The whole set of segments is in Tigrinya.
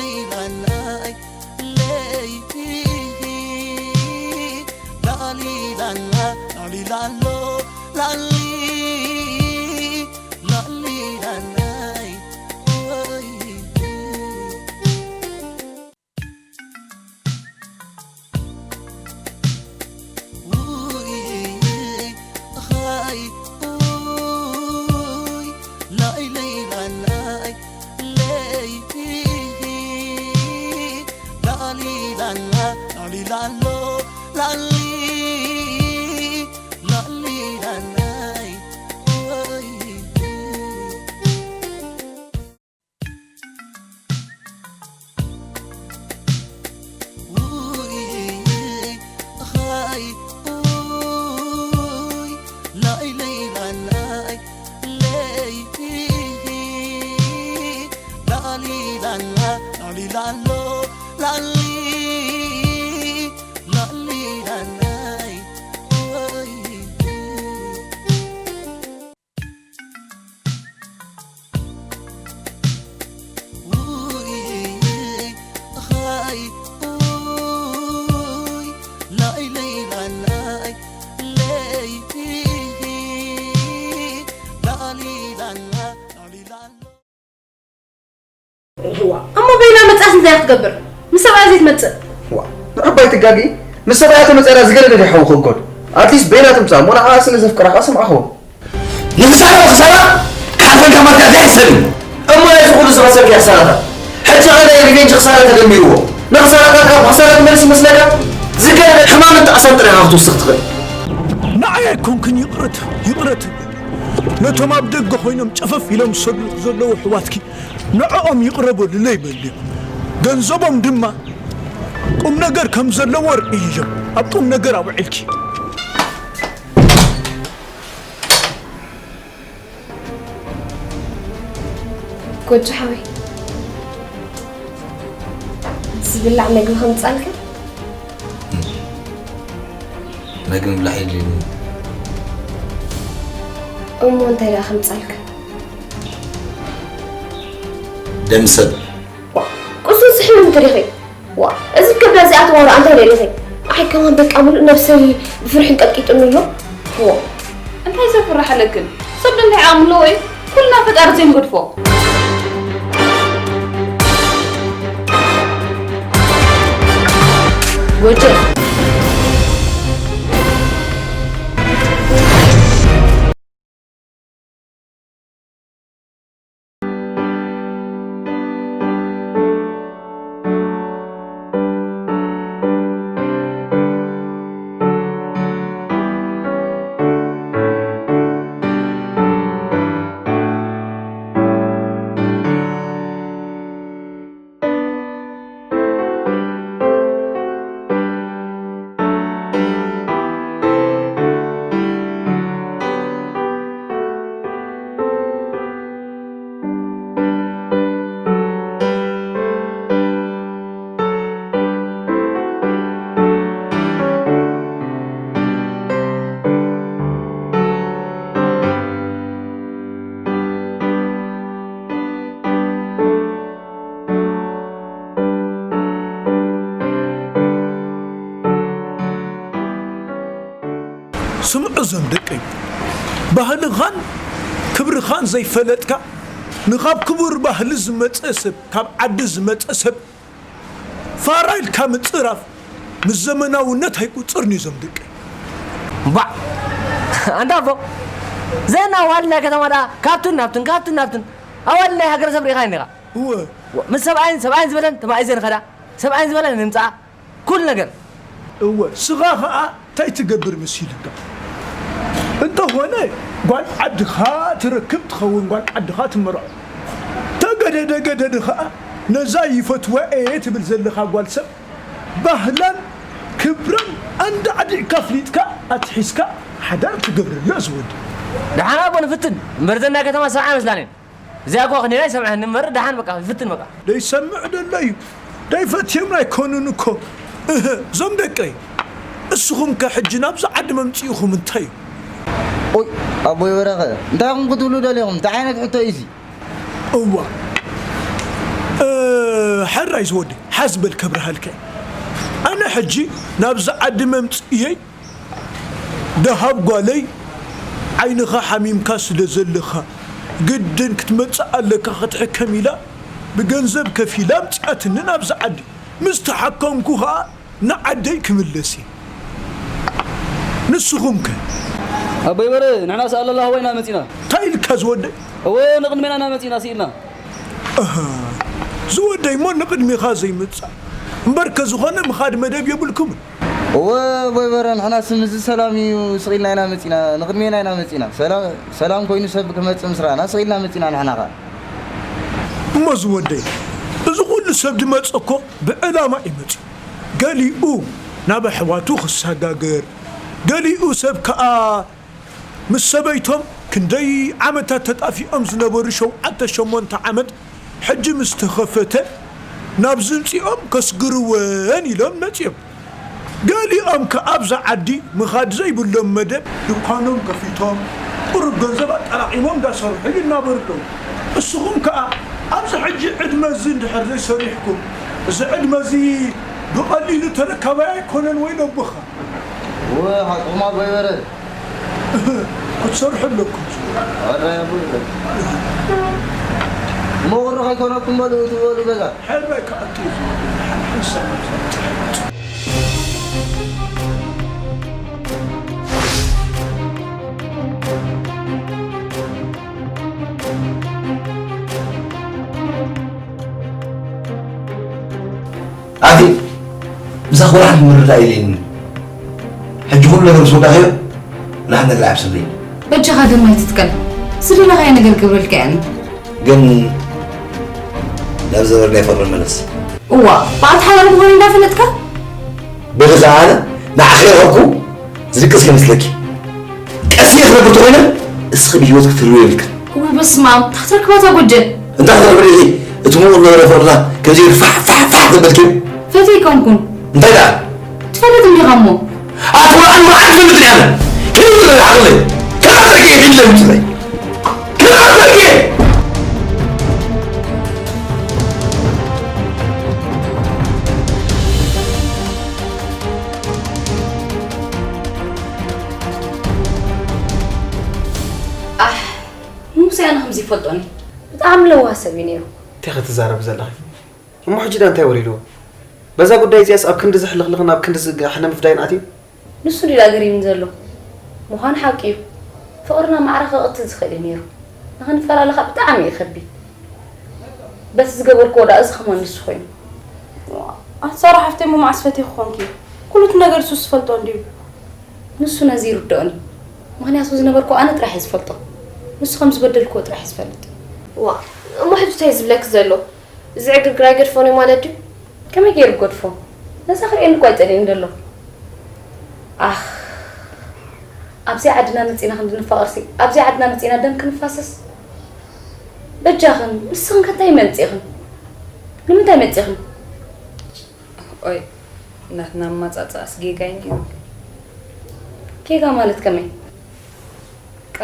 ላሊላናይ ለይቲ ላሊላና ላሊላሎ ላሊ ላሊላናይ ወይ ውይ ኻይ ውይ ላሊላናይ ለይቲ ላሊላና ላሊላሎ ላሊ ላሊላናይ ወይ ውይ ኻይ ውይ ላሊላናይ ለይቲ ላሊላና ላሊላሎ ላሊ ላሊላናይ ወይ ውይ ኻይ ውይ ላሊላናይ ለይቲ ላሊላና ላሊላና እዋ፣ እሞ በይና መጻስ እንታይ ክትገብር? ምስ ሰብኣያ ዘይትመጽእ? ዋ፣ ንዕባይ ትጋጊ? ምስ ሰብኣያ ተመጸራ ዝገደደ ዲሓው ክጎድ። ኣትሊስት በይና ትምጻእ፣ ሞና ከኣ ስለ ዘፍቅራ ከኣ ስምዓኹ። ንኽሳራ ክሳራ፣ ክሓፍረልካ ማለት ከኣ እንታይ ክስዕብ እዩ? እሞ ነዚ ኩሉ ዝኸሰርክያ ክሳራታት፣ ሕጂ ከኣ ናይ ሪቬንጅ ክሳራ ተደሚርዎ፣ ንኽሳራታትካ ብኽሳራ ትመልስ ይመስለካ? ዝገደደ ሕማምን ጣዕሳን ጥራይ ኢኻ ክትውስኽ ትኽእል። ንዓይ ኣይኮንክን ይቕረት፣ ይቕረት። ነቶም ኣብ ደገ ኮይኖም ጨፈፍ ኢሎም ዝሰድሩኺ ዘለዉ ኣሕዋትኪ፣ ንዕኦም ይቕረ በሉለይ በልዮ። ገንዘቦም ድማ ቁም ነገር ከም ዘለዎ ርእዮም። ኣብ ቁም ነገር ኣውዒልኪ። ጎጆ ሓወይ፣ ዝብላዕ መግቢ ከምጻልካ? መግቢ ምብላዕ የድልየኒ። እሞ እንታይ ደኣ ከምጻልካ? ደም ሰብ። ዋ፣ ቁሱን ስሕምን እንተ ዲኺ? ዋ፣ እዚ ከብዳ እዚኣ ተዋርኣ እንታይ ደሊኺ? ኣይ ከማን በቃ ምሉእ ነብሰይ ብፍርሒ እንቀጥቂጡኒ ኣሎ። ዋ። እንታይ ዘፍርሕ ኣለክን? ሰብ ዶ እንታይ ዓቕሚ ኣለዎ እዩ? ኩልና ፈጣሪ ዘይንገድፎ። ጎጀ። ስምዑ እዞም ደቀይ፣ ባህልኻን ክብርኻን ዘይፈለጥካ፣ ንኻብ ክቡር ባህሊ ዝመጸ ሰብ፣ ካብ ዓዲ ዝመጸ ሰብ ፋራ ኢልካ ምጽራፍ ምስ ዘመናውነት ኣይቁጸርን እዩ። እዞም ደቀይ። እምባዕ! ኣንታ ኣቦ፣ ዘና ዋልድ ናይ ከተማ ደኣ ካብቱን ናብቱን፣ ካብቱን ናብቱን። ኣዋልድ ናይ ሃገረሰብ ርኢኻ ዲኻ? እወ። ወ-፣ ምስ ሰብኣይን፣ ሰብኣይን ዝበለን ተማኢዘን ይኸዳ፣ ሰብኣይን ዝበለን ንምጻኣ። ኩሉ ነገር። እወ፣ ስኻ ኸኣ እንታይ ትገብር መሲልካ? እንተኾነ ጓል ዓድኻ ትረክብ ትኸውን፣ ጓል ዓድኻ ትመርዖ። ተገደደ ገደደ ኸኣ ነዛ ይፈትዋ እየ ትብል ዘለኻ ጓል ሰብ ባህላን ክብራን ኣንዳዕዲዕካ ኣፍሊጥካ ኣትሒዝካ ሓዳር ትገብረላ ዝወዲ። ደሓን ኣቦ ንፍትን እምበር፣ ዘን ናይ ከተማ ሰብዓ ኣይመስላን እየን። እዚኣ እኮ ክንደይ ኣይሰምዐን እምበር፣ ደሓን በቃ፣ ይፍትን በቃ። ደይሰምዕ ደሎ እዩ። ደይፈትዮም ኣይኮኑን እኮ። እህ፣ እዞም ደቀይ። እስኹም ከ ሕጂ ናብዚ ዓዲ መምጽኢኹም እንታይ እዩ? ኦይ፣ ኣቦይ በረኸ፣ እንታይ ኢኹም ክትብሉ ደሊኹም? እንታይ ዓይነት ሕቶ እዩ እዚ? እዋ። እ፣ ሕራይ ዝወደይ፣ ሓዝ በል ከብርሃልካ። ኣነ ሕጂ ናብዚ ዓዲ መምጽእየይ ደሃብ ጓለይ፣ ዓይንኻ ሓሚምካ ስለ ዘለኻ፣ ግድን ክትመጽእ ኣለካ ክትሕከም ኢላ፣ ብገንዘብ ከፊላ ኣምጺኣትኒ ናብዚ ዓዲ። ምስ ተሓከምኩ ኸኣ ንዓደይ ክምለስ እየ። ንስኹም ከ? ኣቦይ በረ፣ ንሕና ስኣል ኣለና ኢና መጺና። እንታይ ኢልካ ዝወደይ? እወ፣ ንቕድሜና ኢና መጺና፣ ስኢልና። ኣሃ፣ ዝወደይ እሞ ንቕድሜኻ ዘይምጻእ። እምበርከ ዝኾነ ምኻድ መደብ የብልኩምን። እወ፣ ኣቦይ በረ፣ ንሕና ስም እዚ ሰላም እዩ፣ ስቕ ኢልና ኢና መጺና፣ ንቕድሜና ኢና መጺና። ሰላም፣ ሰላም ኮይኑ ሰብ ክመጽእ ምስ ረኣና፣ ስቕ ኢልና መጺና ንሕና ኸኣ። እሞ ዝወደይ፣ እዚ ኩሉ ሰብ ዝመጸ እኮ ብዕላማ እዩ መጺኡ። ገሊኡ ናብ ኣሕዋቱ ክሰጋገር፣ ገሊኡ ሰብ ከኣ ምስ ሰበይቶም ክንደይ ዓመታት ተጣፊኦም ዝነበሩ ሸውዓተ ሸሞንተ ዓመት ሕጂ ምስ ተኸፈተ ናብ ዝምጺኦም ከስግርወን ኢሎም መጺኦም። ገሊኦም ከኣ ኣብዛ ዓዲ ምኻድ ዘይብሎም መደብ ድኳኖም ከፊቶም ቁሩብ ገንዘብ ኣጠራቒሞም እንዳሰርሑ ይናበሩ ኣለዉ። እስኹም ከኣ ኣብዚ ሕጂ ዕድመ እዚ እንድሕር ዘይሰሪሕኩም፣ እዚ ዕድመ እዚ ብቐሊሉ ተረካባይ ኣይኮነን ወይ ነቦኻ። እወ፣ ሓቅኹም ኣቦይ በረ። ክትሰርሑ ኣለኩም። ኣረ፣ ኣቦይ በረ። እሞ ቁሪ ከይኮነኩም በሉ፣ ትበሉ ገዛ። ሕራይ ክኣቱ እዩ ዝብል። ሓንሳብ ኣቲ፣ ምሳኻ ወላ ሓንቲ ምርድዳእ የለይን። ሕጂ ኩሉ ነገር ምስ ወዳእካዮ፣ ወላ ሓንቲ ነገር ኣይሓስብን። በጃኻ ደም ኣይትትከል። ዝደለኻዮ ነገር ክገብረልካ እየ ኣነ። ግን ናብ ዝነበርናዮ ፍቕሪ ንመለስ። እዋ፣ ብኣተሓላልኹ ወሬ እንዳፈለጥካ? በሊ ኸኣ ኣነ ንዓኺ የርኸብኩ ዝድቅስ ከይመስለኪ። ቀስ ኢለ ክነብር ተኾይነ፣ እስኺ ብህይወት ክትህልዊ የብልክን። እውይ፣ በስመ ኣብ፣ እንታይ ክትረክባ እታ ጎጀ? እንታይ ክትረክቢ ኢኺ? እቲ ምቑር ዝነበረ ፍቕርና ከምዚ ኢሉ ፋሕ፣ ፋሕ፣ ፋሕ ዘበልክዮ? ፈትየ ኣይኮንኩን። እንታይ ደኣ? ትፈልጥ እንዲኻ እሞ። ኣቲ መርዓን መርዓን ትፈልጥ እያ። ከመይ ትፈልጥ ዓቕለይ? ከመይ ትፈልጥ ከይድለ ምስለይ? ከመይ ትፈልጥ? ኣሕ፣ ንሙሴ ኣነ ከምዚ ይፈልጦኒ። ብጣዕሚ ለዋህ ሰብ እዩ ነይሩ። እንታይ ክትዛረቢ ዘለኺ? እሞ ሕጂ ደኣ እንታይ ወሪድዎ? በዛ ጉዳይ እዚኣስ ኣብ ክንዲ ዝሕልኽልኽን ኣብ ክንዲ ዝጋሕነ ምፍዳይን ኣትዩ? ንሱ ድዩ ደኣ ገሪሙኒ ዘሎ? ምዃኑ ሓቂ እዩ። ፍቕርና ማዕረ ከቕትል ዝኽእል እዩ ነይሩ። ንኽንፈላለ ኸኣ ብጣዕሚ እዩ ከቢድ። በቲ ዝገበርክዎ ደኣ እዚ ከማን ንሱ ኮይኑ። ኣቲ ሳራ ሓፍተይ፣ እሞ መዓስ ፈቲኺ ኾንኪ? ኩሉ እቲ ነገር ንሱስ ዝፈልጦ እንድዩ። ንሱ ነዚ ይርድኦኒ። ምኽንያቱ ዝነበርክዎ ኣነ ጥራሕ እየ ዝፈልጦ። ንሱ ከም ዝበደልክዎ ጥራሕ እየ ዝፈልጥ። ዋእ፣ እሞ ሕጂ እንታይ እዩ ዝብለኪ ዘሎ? እዚ ዕግርግር ኣይገድፎን እዩ ማለት ድዩ? ከመይ ገይሩ ክገድፎ? ነዛ ክርእየኒ እኮ ኣይጸልእን ዘሎ። ኣኽ፣ ኣብዚ ዓድና መጺና ክንዲ ንፋቐርሲ፣ ኣብዚ ዓድና መጺና ደም ክንፋሰስ? በጃኽን፣ ንስኽን ከ እንታይ መምጺእኽን? ንምንታይ መጺእኽን? ኦይ፣ ናትና ኣማጻጽኣስ ጌጋ እዩ ነይሩ። ጌጋ ማለት ከመይ? በቃ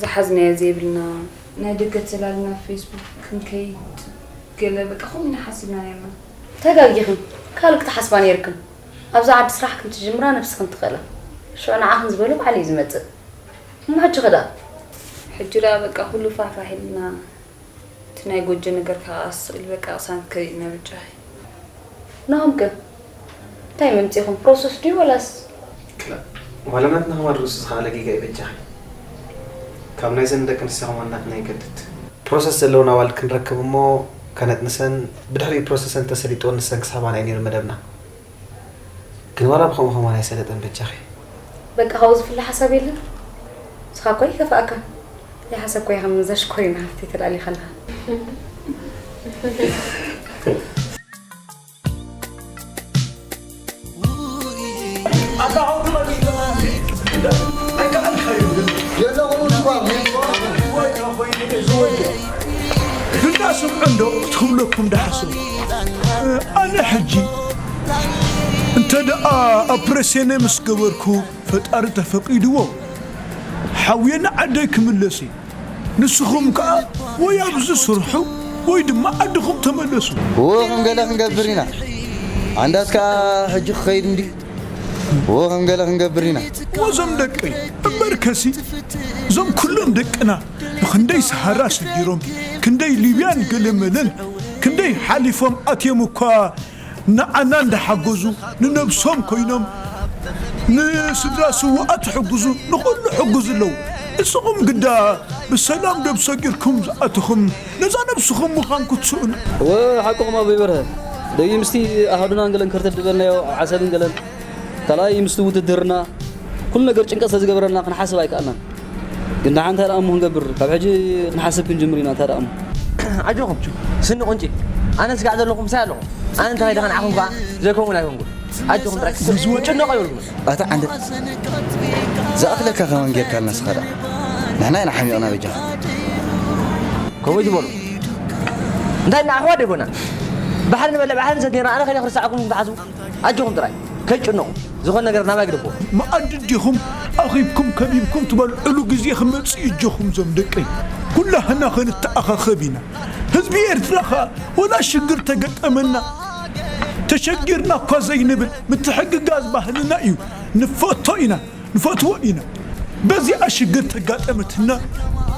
ዝሓዝናዮ ዘይብልና፣ ናይ ደገ ተላልና ፌስቡክ ክንከይድ ገለ በቃ ከምኡ ኢና ሓሲብና ነይርና። ተጋጊኽን፣ ካልእ ክትሓስባ ነይርክን። ኣብዛ ዓዲ ስራሕ ክንትጅምራ ነብስኽን ትኽእላ። ሽዑ ንዓኽን ዝበሎ ባዕሉ እዩ ዝመጽእ። እሞ ሕጂ ኸ ደኣ? ሕጂ ደኣ በቃ ኩሉ ፋሕፋሕ ኢልና። እቲ ናይ ጎጆ ነገር ከዓ ስቕ ኢሉ በቃ ቅሳነት ከሪእና በጃኺ። ናሆም ከ እንታይ መምፂኹም? ፕሮሰስ ድዩ ወላስ? ክላ-፣ ዋላ ናትና ከማን ርእሱ ዝኸኣለ ጌጋ እዩ በጃኺ። ካብ ናይዘን ደቂ ኣንስትዮ ከማን ናትና ይገድድ። ፕሮሰስ ዘለወን ኣዋልድ ክንረክብ እሞ ከነጥንሰን፣ ብድሕሪኡ ፕሮሰሰን ተሰሊጥወን ንሰን ክስሕባና እዩ ነይሩ መደብና። ግን ዋላ ብኸምኡ ከማን ኣይሰለጠን በጃኺ። በቃ ካብኡ ዝፍለ ሓሳብ የለን። ንስኻ እኮ ይከፍኣካ። ዘይሓሰብኩ እየ ከም እዛ ሽኮሪና ሃፍተይ ተላዕሊኻ ኣለኻ። ግዳ ስምዑ እንዶ ክትብለኩም ደሓስቡ። ኣነ ሕጂ እንተ ደኣ ኣፕሬሴነ ምስ ገበርኩ ፈጣሪ ተፈቒድዎ ሓውየ ንዓደይ ክምለስ እዩ። ንስኹም ከኣ ወይ ኣብዚ ስርሑ ወይ ድማ ዓድኹም ተመለሱ። እዎ፣ ከም ገለ ክንገብር ኢና። ኣንዳስ ከኣ ሕጂ ክኸይድ እንዲ። እዎ፣ ከም ገለ ክንገብር ኢና። ወዞም ደቀይ፣ እምበርከሲ፣ እዞም ኩሎም ደቅና ብኽንደይ ሰሃራ ሰጊሮም፣ ክንደይ ሊብያን ገለመለን፣ ክንደይ ሓሊፎም ኣትዮም እኳ ንዓና እንዳሓገዙ፣ ንነብሶም ኮይኖም፣ ንስድራ ስውኣት ይሕግዙ፣ ንኹሉ ይሕግዙ ኣለዉ። ንስኹም ግዳ ብሰላም ዶብ ሰጊርኩም ዝኣተኹም፣ ነዛ ነብስኹም ምዃን ክትስእኑ። እወ፣ ሓቅኹም ኣቦይ በርሀ። ደጊ ምስቲ ኣሃዱናን ገለን ከርተት ዝበልናዮ፣ ኣብ ዓሰብን ገለን፣ ካልኣይ ምስቲ ውድድርና፣ ኩሉ ነገር ጭንቀት ስለ ዝገበረና ክንሓስብ ኣይከኣልናን። ግን ደሓን እንታይ ደኣ እሞ ክንገብር? ካብ ሕጂ ክንሓስብ ክንጅምር ኢና፣ እንታይ ደኣ እሞ። ኣጆኹም፣ ስኒ ቁንጪ። ኣነ ስጋዕ ዘለኹ ምሳይ ኣለኹ። ኣነ እንተኸይደ ከንዓኹም ከኣ ዘይከውን ኣይኮንኩን። ኣጆኹም ጥራይ። ዝወ- ጭነቕ ኣይበልኩም። ኣታ ዓንደ-፣ ዝኣኽለካ ከማን ጌርካልና ንስኻ ደኣ። ንሕና ኢና ሓሚቕና በጃኻ። ከምኡ ትበሉ። እንታይ እና ኣሕዋት ዶ ይኮና? ባሕሪ ንበልዕ፣ ባሕሪ ንሰቲ ኔርና፣ ኣነ ከይደ ክርስዓኩም ትሓስቡ? ኣጆኹም ጥራይ። ከይጭነቑ። ዝኾነ ነገር ናባይ ግደፍዎ። መኣዲ ዲኹም ኣኺብኩም ከቢብኩም ትበልዕሉ ግዜ ክመጽእ እዩ። ኣጆኹም ዞም ደቀይ። ኩላህና ክንተኣኻኸብ ኢና። ህዝቢ ኤርትራ ኸኣ ወላ ሽግር ተገጠመና፣ ተሸጊርና እኳ ዘይንብል፣ ምትሕግጋዝ ባህልና እዩ። ንፈቶ ኢና። ንፈትዎ ኢና። በዚኣ ሽግር ተጋጠመትና፣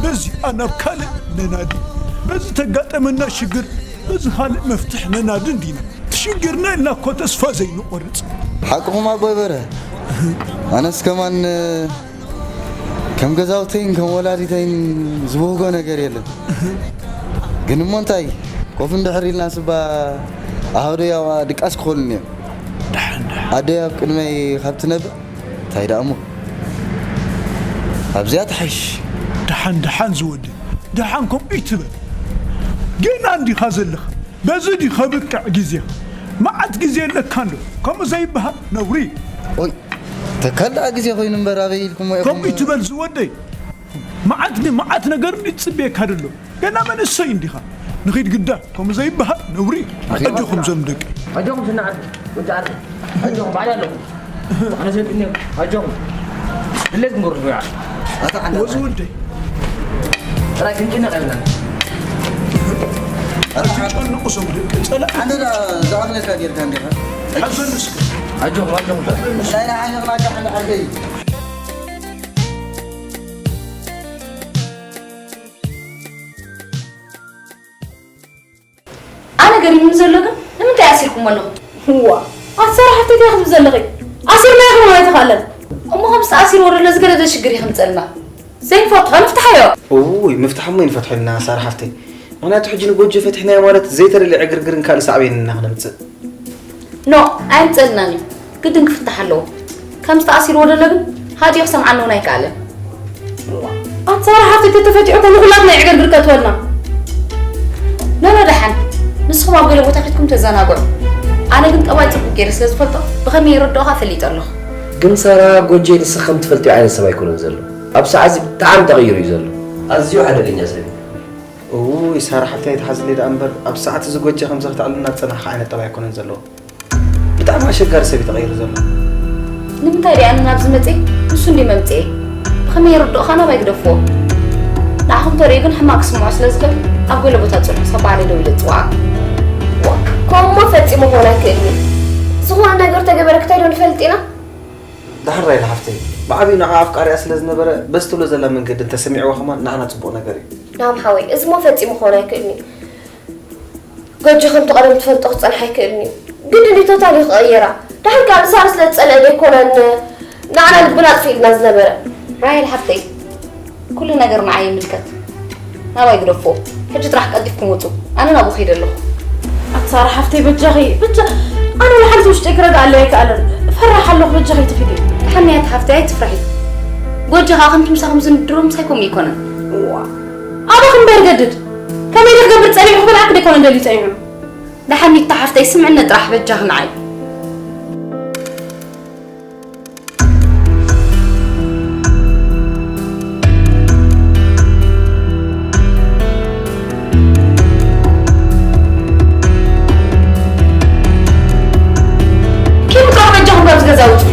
በዚኣ ናብ ካልእ ነናዲ። በዚ ተጋጠመና ሽግር፣ በዚ ካልእ መፍትሕ ነናዲ እንዲና። ትሽግርና ኢልና እኮ ተስፋ ዘይንቆርጽ። ሓቅኹም ኣቦይ በርሀ። ኣነስ ከማን ከም ገዛውተይን ከም ወላዲተይን ዝብህጎ ነገር የለን። ግን እሞ እንታይ፣ ኮፍ እንድሕር ኢልና ስባ ኣሃዶ ያዋ ድቃስ ክኾሉን እዮም። ደሓን፣ ደሓን። ኣደይ ኣብ ቅድመይ ካብ ትነብዕ እንታይ ደኣ እሞ ኣብዚኣ ትሓይሽ። ደሓን፣ ደሓን ዝወደይ፣ ደሓን ከምኡ ይትበል። ጌና እንዲኻ ዘለኻ፣ በዚ ድዩ ከብቅዕ ግዜኻ? መዓት ግዜ ኣለካ እንዶ፣ ከምኡ ዘይበሃል ነውሪ። ኦይ፣ ተካል ደኣ ግዜ ኮይኑ እምበር ኣበይ ኢልኩሞ ኢኹም? ከምኡ ይትበል ዝወደይ። መዓት ን-፣ መዓት ነገር ይጽበየካ ደሎ። ገና መንእሰይ እንዲኻ። ንኺድ ግዳ፣ ከምኡ ዘይበሃል ነውሪ። ኣጆኹም ዞም ደቂ። ኣጆኹም ስና ዓዲ፣ ወዲ ዓዲ። ኣጆኹም ባዕላ ኣለኹም። ኣነ ዘብኒ፣ ኣጆኹም። ድሌት ግበሩ፣ ያ። ኣታ ዓንዳ ወዝ ወደይ። ጥራይ ክንጭነቕ የብልናን። ኣትጨንቑ ዞም ደቂ። ጸላእ። ኣንተ ዳ-፣ ዝኣኽለካ ጌርካ እንዲኻ። ሓዘን እስከ። ኣጆኹም፣ ኣጆኹም። ናይ ንዓይ ንቕናጫ ሓንዳ ዓርከይ። ኣነ ገሪሙኒ ዘሎ ግን ንምንታይ ኣሲርኩሞ ኣለኹም? እዋ፣ ኣቲ ሳራ ሓፍተይ እንታይ ክትብሊ ዘለኺ? ኣሲርናዮ ክንብል ኣይተኻእለን። እሞ ከምዚ ተኣሲርዎ ዘሎ ዝገደደ ሽግር እዩ ከምፀልና። ዘይንፈትሖ ንፍትሓዮ። እውይ፣ ምፍታሕ እሞ ይንፈትሖ ኢልና ሳራ ሓፍተይ። ምኽንያቱ ሕጂ ንጎጆ ፈቲሕናዮ ማለት ዘይተደልየ ዕግርግርን ካልእ ሳዕቤንን ኢና ክነምፅእ። ኖ፣ ኣየምፀልናን እዩ። ግድን ክፍታሕ ኣለዎ። ከምዚ ተኣሲርዎ ዘሎ ግን ሃዲኡ ክሰምዓና እውን ኣይከኣለን። ኣቲ ሳራ ሓፍተይ ተተፈቲሑ እኮ ንኹላትና እዩ ዕግርግር ከእትወልና። ኖ፣ ኖ፣ ደሓን። ንስኹም ኣብ ገለ ቦታ ኬድኩም ተዘናግዑ። ኣነ ግን ጠባይ ፅቡቅ ገይረ ስለ ዝፈልጦ ብኸመይ ይርድኦ ከዓ ፈሊጠ ኣለኹ። ግን ሳራ ጎጆ ንስኺ ከም ትፈልጥዮ ዓይነት ሰብ ኣይኮነን ዘሎ። ኣብ ሰዓት እዚ ብጣዕሚ ተቐይሩ እዩ ዘሎ። ኣዝዩ ሓደገኛ ሰብ እዩ። እውይ ሳራ ሓፍተይ ኣይትሓዝለይ ደኣ እምበር፣ ኣብ ሰዓት እዚ ጎጆ ከምዚ ክተዕልልና ዝጸናሕካ ዓይነት ጠባይ ኣይኮነን ዘለዎ። ብጣዕሚ ኣሸጋሪ ሰብ እዩ ተቐይሩ ዘሎ። ንምንታይ ደኣ ኣነ ናብዚ መጽየ? ንሱ እንድዩ መምጽኤ። ብኸመይ የርድኦኻ ናባይ ግደፍዎ። ንዓኹም ተርእዩ ግን ሕማቕ ክስምዖ ስለ ዝኽእል ኣብ ገለ ቦታ ጽንሑ፣ ሳብ ባዕለይ ደዊለ እጽውዓ። ዋ፣ ከምኡ'ሞ ፈጺሙ ክኾን ኣይክእልን እዩ። ዝኾነ ነገር ተገበረ ክታይ ዶ ንፈልጥ ኢና? ዳሕራይ ሓፍተይ፣ ብዓቢኡ ንዓ ኣፍቃሪኣ ስለ ዝነበረ፣ በዚ ትብሎ ዘላ መንገዲ እንተሰሚዕዋ ከማን ንዓና ጽቡቕ ነገር እዩ። ናም ሓወይ፣ እዚሞ ፈጺሙ ክኾን ኣይክእልን እዩ። ጎጆ ከምቲ ቀደም ትፈልጦ ክጸንሕ ኣይክእልን እዩ። ግድን እዩ ቶታሊ ክቕየራ። ድሓር ከኣ ንሳራ ስለ ዝጸልአ ደይኮነን ንዓና ልብና ኣጥፊእልና ዝነበረ። ራሄል ሓፍተይ፣ ኩሉ ነገር ንዓይ ይምልከት። ናባይ ግደፎ። ሕጂ ጥራሕ ቀልጢፍኩም ውጹ። ኣነ ናብኡ ከይደ ኣለኹ። ኣቲ ሳራ ሓፍተይ በጃኺ፣ በጃ-፣ ኣነ ወላ ሓንቲ ውሽጠይ ክረድኣለይ ኣይከኣለን። እፈርሕ ኣለኹ፣ በጃኺ ትኺዲ። ደሓን እያ ኣቲ ሓፍተይ፣ ኣይትፍርሒ። ጎጆ ኸኣ ከምቲ ምሳኹም ዝንድሮ ምሳይ ከምኡ ኣይኮነን። እዋ። ኣባኺ እምበር ገድድ። ከመይ ዶ ክገብር ጸኒሑ ክበልዓኪ ደይኮነን ደልዩ ጸኒሑ። ደሓን እታ ሓፍተይ ስምዕኒ ጥራሕ በጃኺ ንዓይ። ኪዱ ካብ በጃኹም ካብዚ ገዛ ውጹ።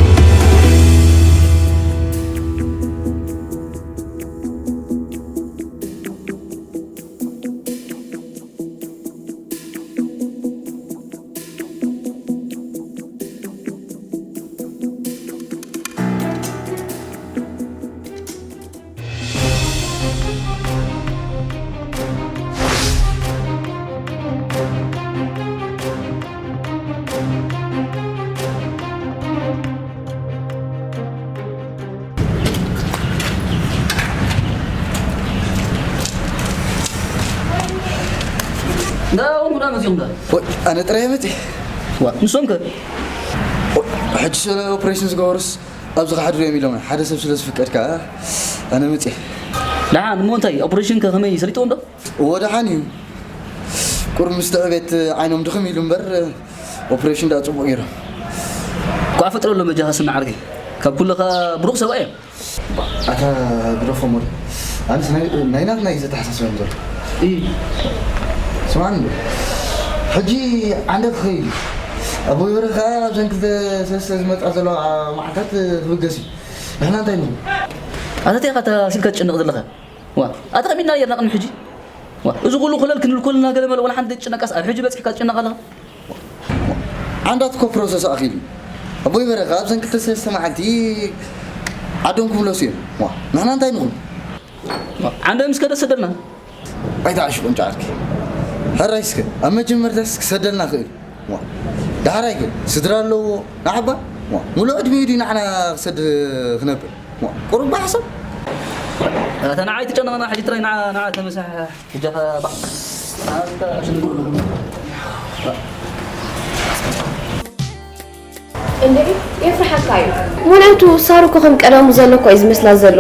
እዮም ዶ? ወይ ኣነ ጥራይ መፅእ። ዋ፣ ንሶም ከ? ሕጂ ስለ ኦፕሬሽን ዝገበሩስ ኣብዚ ክሓድሩ እዮም ኢሎም፣ ሓደ ሰብ ስለ ዝፍቀድ ከዓ ኣነ መፅእ። ደሓን እሞ እንታይ ኦፕሬሽን ከ ከመይ ሰሊጥዎም ዶ? እዎ ደሓን እዩ። ቁሩብ ምስ ትዕቤት ዓይኖም ድኽም ኢሉ እምበር ኦፕሬሽን ደኣ ፅቡቕ ገይሮም። ኳ ፈጥረሎም በጃኻ ስምዓ ዓርከይ፣ ካብ ኩሉ ኸኣ ብሩኽ ሰብኣይ እዮም። ኣታ ግደፎም ወደ ኣነስ ናይ ናይ ናትና እዩ ዘተሓሳስበኒ ዘሎ። እይ። ስማዕኒ እንዶ፣ ሕጂ ዓንደ ክኸይድ እዩ። ኣቦይ በረኻ ኣብዘን ክልተ ሰለስተ ዝመጻ ዘለዋ መዓልታት ክብገስ እዩ። ንሕና እንታይ ንብል? ኣታ እንታይ ኢኻ ተሲልካ ትጭነቕ ዘለኻ? ዋ ኣታ ከሚድና ነርና ቅድሚ ሕጂ። ዋ እዚ ኩሉ ኮለል ክንብል ኮልና ገለ መለ ወላ ሓንቲ ዘይትጭነቃስ ኣብ ሕጂ በጺሕካ ትጭነቕ ኣለኻ? ዓንዳት እኮ ፕሮሰስ ኣኺሉ እዩ። ኣቦይ በረኻ ኣብዘን ክልተ ሰለስተ መዓልቲ ዓዶም ክምለሱ እዮም። ዋ ንሕና እንታይ ንኹን? ዋ ዓንደ ምስ ከደ ሰደልና። ኣይትዓሽቁ እንጫ ዓርኪ። ሕራይ እስከ ኣብ መጀመርታ እስኪ ሰደልና ክእል። ዋ ዳሕራይ ከ ስድራ ኣለዎ ንዓባ? ዋ ሙሉእ ዕድሚኡ ድዩ ንዓና ክሰድ ክነብር? ዋ ቁሩብ ብሓሳብ። ኣታ ንዓይ ትጨነቐና ሕጂ ጥራይ ንዓ ንዓ ተመሳሕ። እጃኻ ባዕ። ኣታ ሽንጉርጉር። እንዴ የፍርሓካ እዩ። ምክንያቱ ሳሩ እኮ ከም ቀደሙ ዘሎ እኮ እዩ ዝመስላ ዘሎ።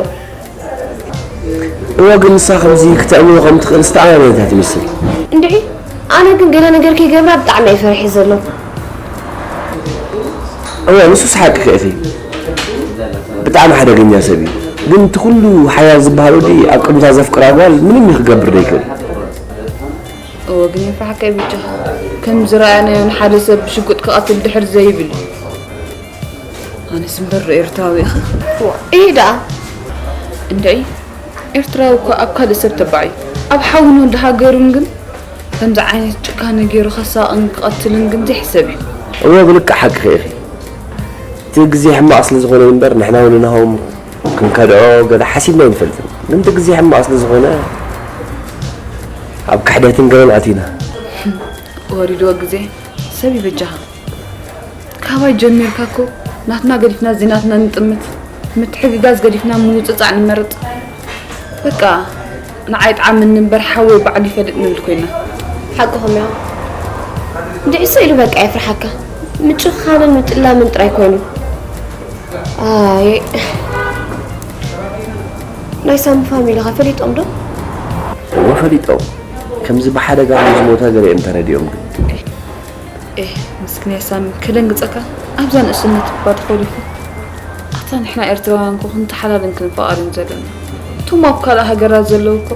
እወ ግን ንሳ ከምዚ ክተእምኖ ከም ትኽእል ዝተኣማመነት እያ ትመስል። እንድዒ ኣነ ግን ገለ ነገር ከይገብራ ብጣዕሚ እየ ፈሪሐ ዘሎ። እወ ንሱስ ሓቅኺ ኢኺ። ብጣዕሚ ሓደገኛ ሰብ እዩ። ግን እቲ ኩሉ ሓያል ዝበሃል ወዲ ኣብ ቅድሚታ ዘፍቅራ ጓል ምንም እዩ ክገብር ዘይክእል። እወ ግን የፍርሓካ እዩ በጃኻ። ከም ዝረኣናዮ ንሓደ ሰብ ብሽጉጥ ክቐትል ድሕር ዘይብል እዩ። ኣነስ እምበር ዶ ኤርትራዊ ኢኻ? እወ እዩ ደኣ። እንድዒ ኤርትራዊ እኮ ኣብ ካልእ ሰብ ተባዕ እዩ። ኣብ ሓውን ወዲ ሃገሩን ግን ከምዚ ዓይነት ጭካነ ገይሩ ከሳቕን ክቐትልን ግን ዘይሕሰብ እዩ። እወ ብልክዕ ሓቅኺ ኢኺ። እቲ ግዜ ሕማቕ ስለ ዝኾነ እዩ እምበር ንሕና እውን ናሆም ክንከድዖ ገለ ሓሲብና ኣይንፈልጥን። ግን እቲ ግዜ ሕማቕ ስለ ዝኾነ ኣብ ክሕደትን ገለን ኣቲና። ወሪድዎ ግዜ ሰብ ይበጃኻ። ካባይ ጀሚርካ እኮ ናትና ገዲፍና እዚ ናትና ንጥምት፣ ምትሕግጋዝ ገዲፍና ምውጽጻዕ ንመርጽ። በቃ ንዓይ ጥዓመኒ እምበር ሓወይ ባዕሉ ይፈልጥ ንብል ኮይና። ሓቅኹም እዮም። እንድዒ ስኢሉ በቃ የፍርሓካ። ምጭኻንን ምጥላምን ጥራይ ኮይኑ። ኣየ ናይ ሳሚ ፋሚሊ ኸ ፈሊጦም ዶ? እወ ፈሊጦም። ከምዚ ብሓደጋ ከም ዝሞተ ገሊኦም ተረዲኦም ግን። ኤህ ምስኪናይ ሳሚ ከደንግጸካ ኣብዛ ንእስነት እባ ተኾሊፉ። ኣታ ንሕና ኤርትራውያን እኮ ክንተሓላልን ክንፋቐርን ዘለና። እቶም ኣብ ካልእ ሃገራት ዘለዉ እኮ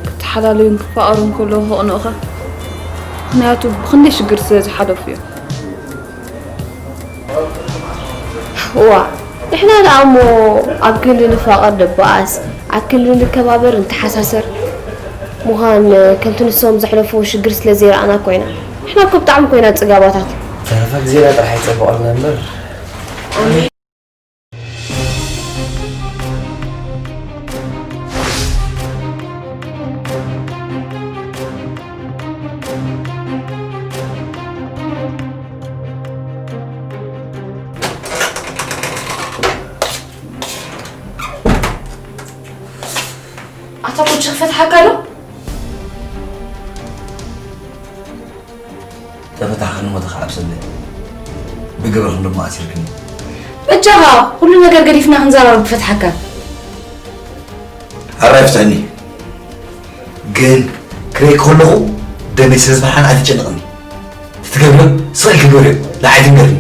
ክተሓላለዩን ክፋቐሩን ከለዉ ከቕንኡኻ። ምኽንያቱ ብኽንደይ ሽግር ስለ ዝሓለፉ እዮም። እዋ ንሕና ደኣ እሞ ኣብ ክንዲ ንፋቐር ንበኣስ፣ ኣብ ክንዲ ንከባበር ንተሓሳሰር ምዃን ከምቲ ንሶም ዘሕለፍዎ ሽግር ስለ ዘይረኣና እኮ ኢና። ንሕና እኮ ብጣዕሚ እኮ ኢና ጽጋባታት። ተረፈ ግዜና ጥራሕ ይጸብቐልና እምበር። ኣሜን። ኣታ ኩቺ ክፈትሓካ ዶ? ተፈታሕክኒ ሞተ ክዓብሰለይ። ብግብርኽን ድማ ኣሲርክኒ። በጃኻ ኩሉ ነገር ገዲፍና ክንዘራረብ ክፈትሓካ። ኣራይ ፍትሕኒ። ግን ክርኢ ከለኹ ደመይ ስለ ዝፈርሓን ኣይትጨነቕኒ። ትትገብርዮ ስቕ ኢልኪ ግበርዮ። ንዓይ ትንገርኒ።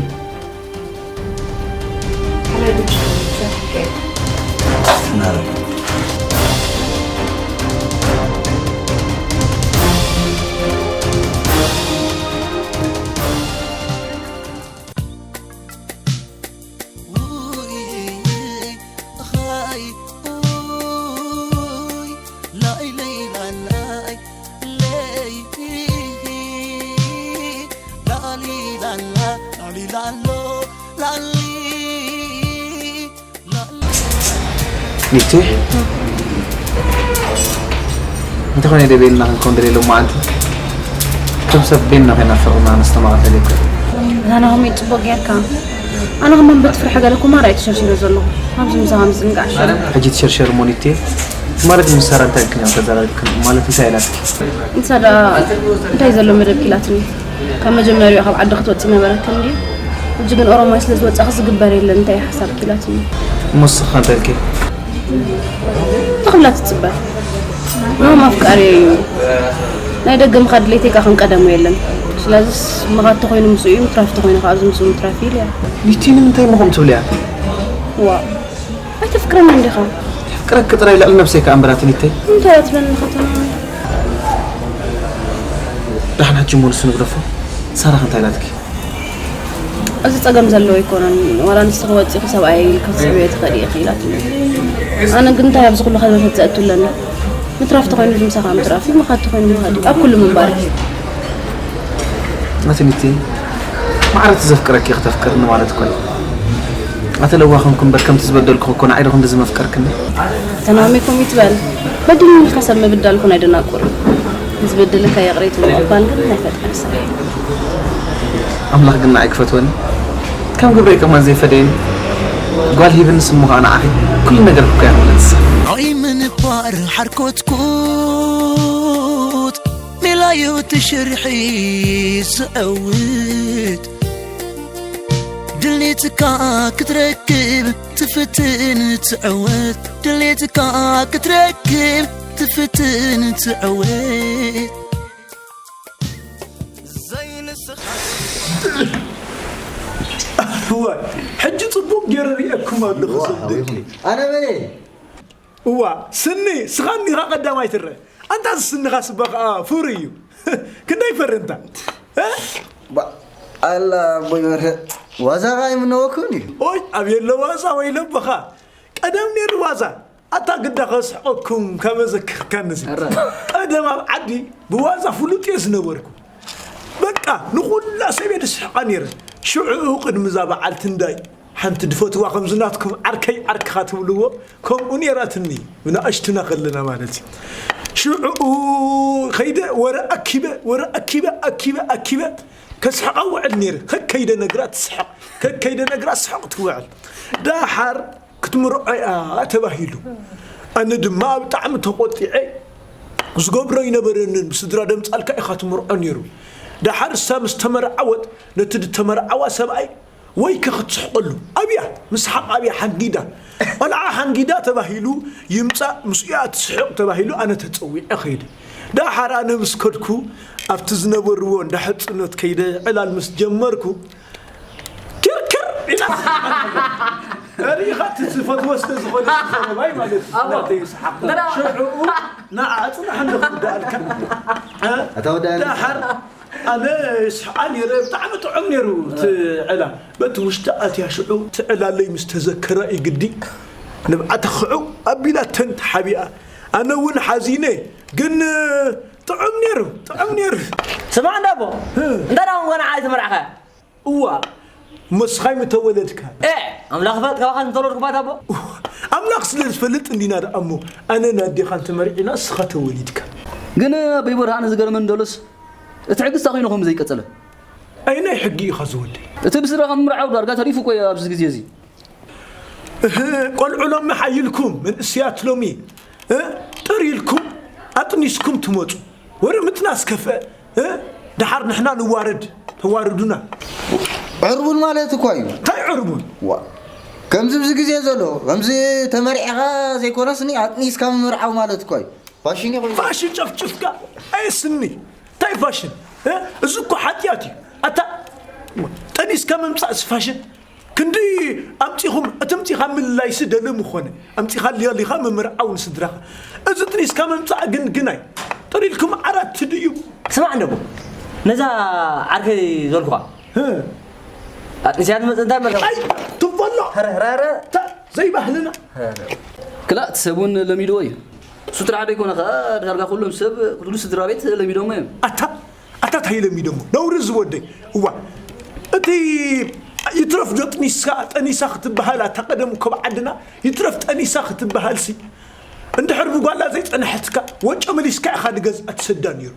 ሚቲ እንተኾነ ደቤልና ክንከውን ደልየ ሎማዓንቲ እቶም ሰብ ቤንና ኮይና ፍቕርና ነስተማቐል ደልየካ። ኣነ ከመይ ጽቡቕ ጌርካ። ኣነ ከማን በቲ ፍርሒ ገለ ኩማር ኣይተሸርሽረ ዘለኹ። ኣብዚ ምሳኻ ምዝንጋዕ ሸረ። ሕጂ ትሸርሸር ሞኒቴ ማለት ምስ ሳራ እንታይ ኢልክን እያ ተዘራሪብክን? ማለት እንታይ ኢላትኪ? ንሳ ደኣ እንታይ ዘሎ መደብ ኢላትኒ። ካብ መጀመሪያኡ ካብ ዓዲ ክትወፂ ነበረክን ድዩ? ሕጂ ግን ኦሮማይ ስለ ዝወፃኺ ዝግበር የለን እንታይ ሓሳብ ኢላትኒ። እሞ ንስኻ እንታይ ኢልኪ? ተኽላ ትፅበ። ንሆም ኣፍቃሪ እዩ። ናይ ደገ ምኻድ ድሌተይ ከዓ ከም ቀደሙ የለን። ስለዚስ ምኻድ ተኾይኑ ምስኡ እዩ፣ ምትራፍ ተኾይኑ ከዓ ኣብዚ ምስኡ ምትራፍ እዩ ኢለያ። ኒቲ ንምንታይ እሞ ከምኡ ትብልያ? ዋ ኣይተፍቅረኒ እንዲኻ? ፍቅረኪ ጥራይ ልዕሊ ነብሰይ ከኣ እምበራት ኒተይ። እንታይ ትብለኒ ኸተና? ዳሕና ሕጂ እሞ ንሱ ንግደፎ። ሳራ እንታይ ኢላትኪ? እዚ ጸገም ዘለዎ ኣይኮነን። ዋላ ንስኺ ወጺኺ ሰብኣይ ክትስሕብዮ ትኽእሊ ኢኺ ኢላትኒ። ኣነ ግን እንታይ ኣብዚ ኩሉ ከዘተት ዘእቱ ኣለኒ? ምትራፍ ተኾይኑ ምሳኻ ምትራፍ እዩ፣ ምኻድ ተኾይኑ ምኻድ እዩ። ኣብ ኩሉ ምንባር እዩ። ኣቲ ኒቲ ማዕረ እቲ ዘፍቅረኪ ከተፍቅርኒ ማለት እኮ እዩ። ኣተ ለዋኽ እንኩ እምበር ከምቲ ዝበደልኩ እኮ ንዓይ ዶ ክንድዚ መፍቀርክኒ? ተናሚ ኮሚት በል። በዲልኒ ኢልካ ሰብ ምብዳል ኩን ኣይደናቁር እዩ። ንዝበደለካ ይቕረ ኢልካ ምቕባል ግን ናይ ፈጣሪ ስራሕ እዩ። ኣምላኽ ግን ንዓይ ክፈትወኒ ከም ግብረይ ከማን ዘይፈደየኒ ጓል ሂብኒ ስሙ ኸኣ ንዓኺ ኩሉ ነገር ክኮያ ክመልስ። ኣይምንባር ሓርኮትኮት ሜላዩ ትሽርሒ ዝዕውት ድሌትካ ክትረክብ ትፍትን ትዕወት ድሌትካ ክትረክብ ትፍትን ትዕወት ዘይንስኻ እዋ ሕጂ ጽቡቕ ገይረ ርእየኩም ኣለኹ ሰብደይ ኣነ መን እየ? እዋ ስኒ ስኻ እኒኻ ቀዳማይ ትረ ኣንታ ስንኻ ስባ ከዓ ፍሩ እዩ ክንደይ ፈርንታ ኣላ ኣቦይ በርሀ ዋዛ ኸዓ ይምነወኩም እዩ ኦይ ኣብ የለ ዋዛ ወይ ለቦኻ ቀደም ነይሩ ዋዛ ኣታ ግዳ ከስሕቀኩም ከመዘክርከኒ ቀደም ኣብ ዓዲ ብዋዛ ፍሉጥ እየ ዝነበርኩ በቃ ንኹላ ሰብ እየ ዝስሕቃ ነይረ ሽዑኡ ቅድሚ እዛ በዓልቲ እንዳይ ሓንቲ ድፈትዋ ከምዚ ናትኩም ዓርከይ ዓርክኻ ትብልዎ ከምኡ ነይራትኒ ብንኣሽቱና ከለና ማለት እዩ ሽዑኡ ከይደ ወረ ኣኪበ ወረ ኣኪበ ኣኪበ ኣኪበ ከስሕቃ ውዕል ነይረ ከከይደ ነግራ ትስሕቅ ከከይደ ነግራ ስሕቅ ትውዕል ዳሓር ክትምርዖ እያ ተባሂሉ ኣነ ድማ ብጣዕሚ ተቆጢዐ ዝገብሮ ኣይነበረንን ብስድራ ደምፃልካ ኢኻ ትምርዖ ነይሩ ዳሓር እሳ ምስ ተመርዓወት ነቲ ዝተመርዓዋ ሰብኣይ ወይከ ክትስሕቀሉ ኣብያ ምስሓቕ ኣብያ ሓንጊዳ ቆልዓ ሓንጊዳ ተባሂሉ ይምፃእ ምስኡ እያ ትስሕቕ ተባሂሉ ኣነ ተፀዊዐ ከይደ ዳሓር ኣነ ምስ ከድኩ ኣብቲ ዝነበርዎ እንዳ ሕፅኖት ከይደ ዕላል ምስ ጀመርኩ ክርክር ኢላ ሪኢኻ እቲ ዝፈትዎ ስለ ዝኾነ ዝሰረባይ ማለት እዩ ናተይ ይስሓቕ ሽዑኡ ንዓ ኣፅናሕ እንዶ ክውዳኣልካ ኣታ ወዳእኒ ዳሓር ኣነ ይስሕቓ ነይረ ብጣዕሚ ጥዑም ነይሩ እቲ ዕላ በቲ ውሽጢ ኣትያ ሽዑ እቲ ዕላለይ ምስ ተዘከራ እዩ ግዲ ንብዓተ ክዑ ኣቢላተን ተሓቢኣ ኣነ እውን ሓዚነ ግን ጥዑም ነይሩ ጥዑም ነይሩ ስማዕ እንዳቦ እንታይ ደኣ ንጎና ዓይ ተመርዓኻ እዋ መስኻይ ምተወለድካ ኤ ኣምላኽ ፈጥ ካባኻ ዝተወለድኩ ባት ኣቦ ኣምላኽ ስለ ዝፈልጥ እንዲና ደኣ እሞ ኣነ ናዴኻን ተመርዒና እስኻ ተወሊድካ ግን ኣቦይ በርሃ ኣነ ዝገርመኒ ዘሎስ እቲ ሕጊ ስታ ኮይኑ ከም ዘይቀጸለ ኣይ ናይ ሕጊ ኢኻ ዝወልደ እቲ ብስድራኻ ምምርዓው ዳርጋ ተሪፉ እኮ እዩ ኣብዚ ግዜ እዚ እህ፣ ቆልዑ ሎሚ ሓይልኩም መንእስያት ሎሚ እ፣ ጥር ኢልኩም ኣጥኒስኩም ትመፁ ወረ ምጥናስ ከፍአ እ፣ ድሓር ንሕና ንዋረድ ተዋርዱና ዕርቡን ማለት እኳ እዩ እንታይ ዕርቡን ዋ ከምዚ ብዚ ግዜ ዘሎ ከምዚ ተመሪዕኻ ዘይኮነስኒ ኣጥኒስካ ምምርዓው ማለት እኳ እዩ ፋሽን ይኾይኑ ፋሽን ጨፍጭፍካ ኣየስኒ እንታይ ፋሽን እ? እዚ እኮ ሓጢኣት እዩ ኣታ ጠኒስካ ምምፃእስ ፋሽን ክንዲ ኣምፂኹም እቲ ምፂኻ ምልላይሲ ደለ ምኾነ ኣምፂኻ ሊሊኻ ምምርዓው ንስድራኻ እዚ ጥኒስካ ምምፃእ ግን ግናይ ጥሪልኩም ዓራት ትድዩ ስማዕ እንደሞ ነዛ ዓርከይ ዘልኩኻ ኣጥኒስያ ትመፅእ እንታይ መርካ ኣይ ትበሎ ረረረ ዘይባህልና ክላእ እቲ ሰብ እውን ለሚድዎ እዩ እሱ ጥራሕ ዶ ይኮነ ከዓ ዳርጋ ኩሎም ሰብ ኩሉ ስድራ ቤት ለሚዶሞ እዮም ኣታ ኣታ እንታይ ለሚዶሞ ነውሪ ዝወደይ እዋ እቲ ይትረፍ ዶ ጥኒስካ ጠኒሳ ክትበሃል ኣታ ቀደም እኮ ብዓድና ይትረፍ ጠኒሳ ክትበሃል ሲ እንድሕር ብጓላ ዘይፀንሐትካ ወጮ መሊስካ ኢኻ ንገዝኣ ትሰዳ ነይሩ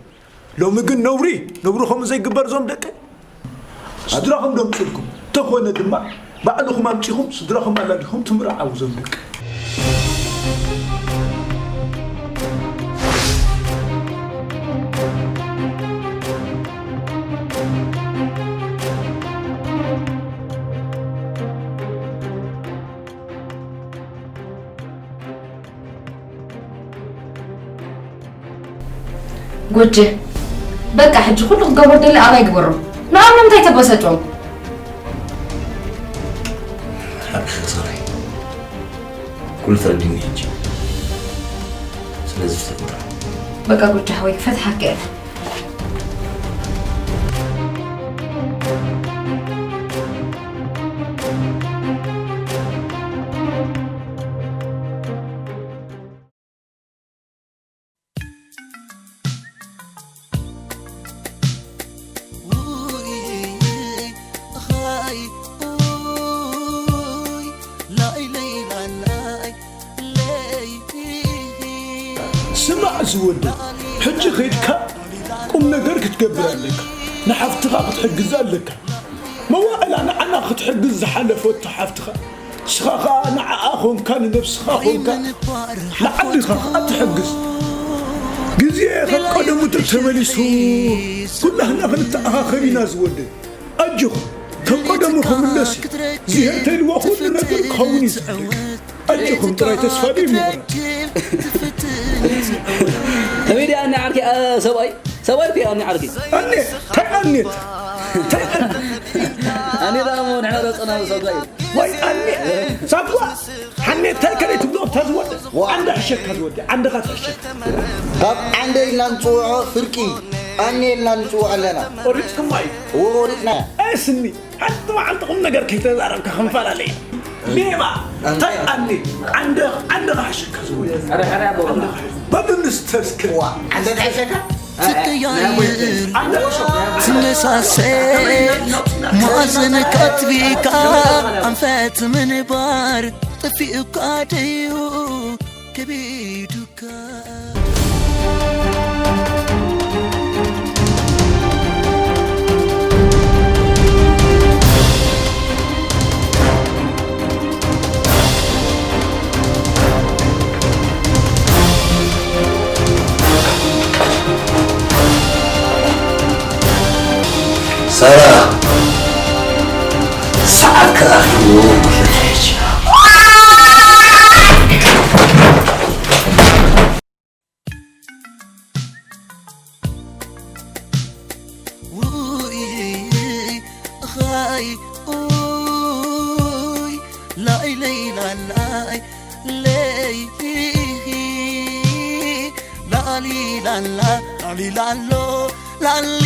ሎሚ ግን ነውሪ ነውሪ ከምኡ ዘይግበር ዞም ደቂ ስድራኹም ደምፅልኩም ተኾነ ድማ ባዕልኹም ኣምፂኹም ስድራኹም ኣላዲኹም ትምርዓው ዞም ደቂ ጎጀ፣ በቃ ሕጂ ኩሉ ክገብሮ ደሊ ኣባይ ግበሮ። ንኣም ንምንታይ ተበሰጮም? ሓቅኺ ሳራይ፣ ኩሉ ተረዲኒ ሕጂ። ስለዚ ፍትሕ ጥራሕ። በቃ ጎጀ ሓወይ ክፈትሓካ እየ። ስማዕ ዝወደይ፣ ሕጂ ኸይድካ ቁም ነገር ክትገብር ኣለካ። ንሓፍትኻ ክትሕግዛ ኣለካ። መዋእላ ንዓና ክትሕግዝ ዝሓለፈቶ ሓፍትኻ፣ ንስኻ ኸኣ ንዓኣ ኾንካ ንነብስኻ ኾንካ ንዓድኻ ኸኣ ትሕግዝ። ግዜ ከም ቀደሙ ተተመሊሱ ኩላህና ክንተኣኻኸብ ኢና ዝወደይ። ኣጆኹም፣ ከም ቀደሙ ክምለስ እዩ። ዝሄተ ኢልዎ ኩሉ ነገር ክኸውን እዩ ዝሕደግ። ኣጆኹም ጥራይ ተስፋ ደይምቑረጽ። ከመይ ደኣ ኣነ ዓርኪ ሰብኣይ ሰብኣይ ፒ ኣነ ዓርኪ ኣኔት ታይ ኣኔት ታይ ኣኔት ኣነ ደኣ እሞ ንሕና ረጸና ሰብኣይ ወይ ኣኔት ሳኳ ሓኔት ታይ ከለይ ትብሎ እታ ዝወደ ዓንደ ሕሸካ ዝወደ ዓንደኻ ትሕሸካ ካብ ዓንደ ኢልና ንፅውዖ ፍርቂ ኣኔ ኢልና ንፅውዖ ኣለና ቆሪፅክማ እዩ እዎ ቆሪፅና እስኒ ሓንቲ መዓልቲ ቁም ነገር ከይተዛረብካ ክንፈላለ ኢና ሌባ እንታይ ኣኒ ዓንደ ዓንደ ካሕሽካ ዝወደ በብምስተስክ ዓንደ ተሕሸካ ትመሳሰል ማዕዘን ካትቢካ ኣንፈት ምንባር ጠፊኡካ ደዩ ከቢዱካ ሳራ ሰዓት ከኣኺሉ ክትሕጂ ውይ ኻይ ኡይ ላይለይ ላላይ ለይ ላሊ ላላ ላሊ ላሎ ላሊ